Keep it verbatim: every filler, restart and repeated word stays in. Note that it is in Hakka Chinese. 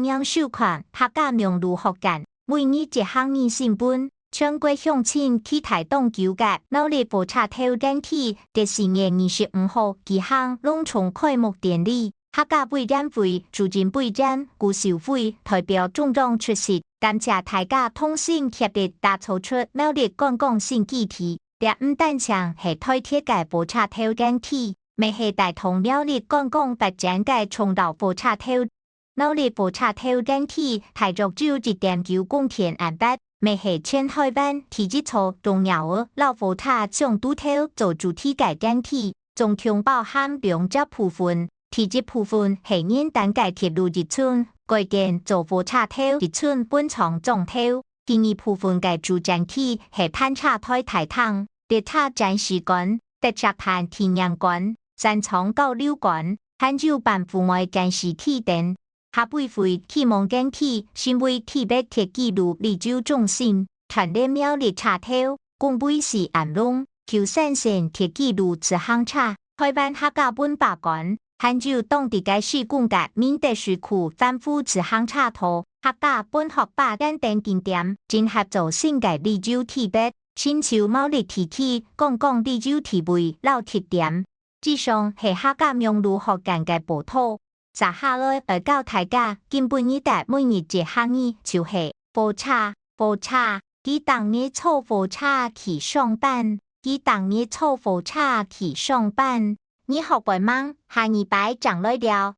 迎收看客家網路學館，每日一客語新聞。全國鄉親期待當久个苗栗火車頭硬體，在四月二十五號舉行隆重開幕典禮。客家委員會主任委員古秀惠代表中央出席，感謝大家同心協力打造出苗栗觀光新基地。這毋單淨係台鐵个火車頭硬體，乜係帶動苗栗觀光發展个重要火車頭。 苗栗火車頭硬體大約有一點九公頃恁闊，乜係全台灣第一座重要个摎火車相拄頭做主體个硬體，總共包含兩隻部分。第一部分係原旦个鐵路一層，改建做火車頭一層本艙總頭。第二部分个主展區係盤車台大廳、列車展示館、特色炭體驗館、山場交流館，還有半戶外展示區等。 客委會期望硬體成為特別鐵枝路旅遊中心，串聯苗栗車頭、公會寺安lon舊山線鐵枝路自行車、台灣客家文化館，還有當地个施工个明德水庫環湖自行車道、客家文學百年等景點，整合做新个旅遊特別，尋找苗栗地區觀光旅遊地位摎特點。 以上係客家網路學館个報導。接下來愛教大家今晡日个每日一客語，就係火車，火車，佢逐日坐火車去上班，佢逐日坐火車去上班。你學會吂？下二擺正來尞。